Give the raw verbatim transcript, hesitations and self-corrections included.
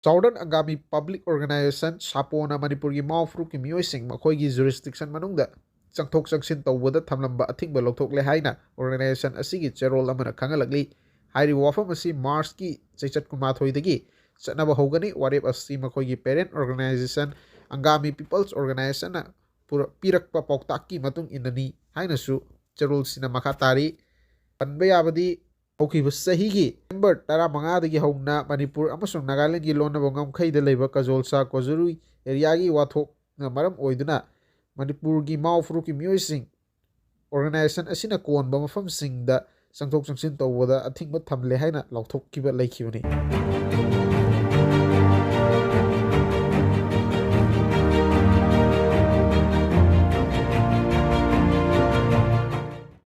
Southern Angami Public Organization, ꯁꯥꯄꯣꯅ ꯃꯅꯤꯄꯨꯔꯒꯤ ꯃꯥꯎ ꯐꯨꯔꯨꯞꯀꯤ ꯃꯤꯑꯣꯏꯁꯤꯡ ꯃꯈꯣꯏꯒꯤ jurisdiction ꯃꯅꯨꯡꯗ ꯆꯪꯊꯣꯛ ꯆꯪꯁꯤꯟ ꯇꯧꯕꯗ ꯊꯝꯂꯝꯕ ꯑꯊꯤꯡꯕ ꯂꯧꯊꯣꯛꯂꯦ ꯍꯥꯏꯅ organization ꯑꯁꯤꯒꯤ ꯆꯦꯔꯣꯜ ꯑꯃꯅ ꯈꯪꯍꯜꯂꯛꯂꯤ꯫ ꯍꯥꯏꯔꯤꯕ ꯋꯥꯐꯝ ꯑꯁꯤ Marchꯀꯤ ꯆꯩꯆꯠ ꯀꯨꯟꯃꯥꯊꯣꯏꯗꯒꯤ ꯆꯠꯅꯕ ꯍꯧꯒꯅꯤ꯫ ꯋꯥꯔꯦꯞ ꯑꯁꯤ ꯃꯈꯣꯏꯒꯤ parent organization Angami People's Organizationꯅ ꯄꯨꯔ-, ꯄꯤꯔꯛꯄ ꯄꯥꯎꯇꯥꯛꯀꯤ ꯃꯇꯨꯡ ꯏꯟꯅꯅꯤ ꯍꯥꯏꯅꯁꯨ ꯆꯦꯔꯣꯜꯁꯤꯅ ꯃꯈꯥ ꯇꯥꯔꯤ꯫ ꯄꯟꯕ ꯌꯥꯕꯗꯤ, ꯍꯧꯈꯤꯕ ꯆꯍꯤꯒꯤ September ꯇꯔꯥꯃꯉꯥꯗꯒꯤ ꯍꯧꯅ ꯃꯅꯤꯄꯨꯔ ꯑꯃꯁꯨꯡ ꯅꯥꯒꯥꯂꯦꯟꯒꯤ ꯂꯣꯟꯅꯕ ꯉꯝꯈꯩꯗ ꯂꯩꯕ ꯀꯖꯣꯜꯁꯥ ꯀꯣꯖꯨꯔꯨꯏ areaꯒꯤ ꯋꯥꯊꯣꯛꯅ ꯃꯔꯝ ꯑꯣꯏꯗꯨꯅ ꯃꯅꯤꯄꯨꯔꯒꯤ ꯃꯥꯎ ꯐꯨꯔꯨꯞꯀꯤ ꯃꯤꯑꯣꯏꯁꯤꯡ organization ꯑꯁꯤꯅ ꯀꯣꯟꯕ ꯃꯐꯝꯁꯤꯡꯗ ꯆꯪꯊꯣꯛ ꯆꯪꯁꯤꯟ ꯇꯧꯕꯗ ꯑꯊꯤꯡꯕ ꯊꯝꯂꯦ ꯍꯥꯏꯅ ꯂꯥꯎꯊꯣꯛꯈꯤꯕ ꯂꯩꯈꯤꯕꯅꯤ꯫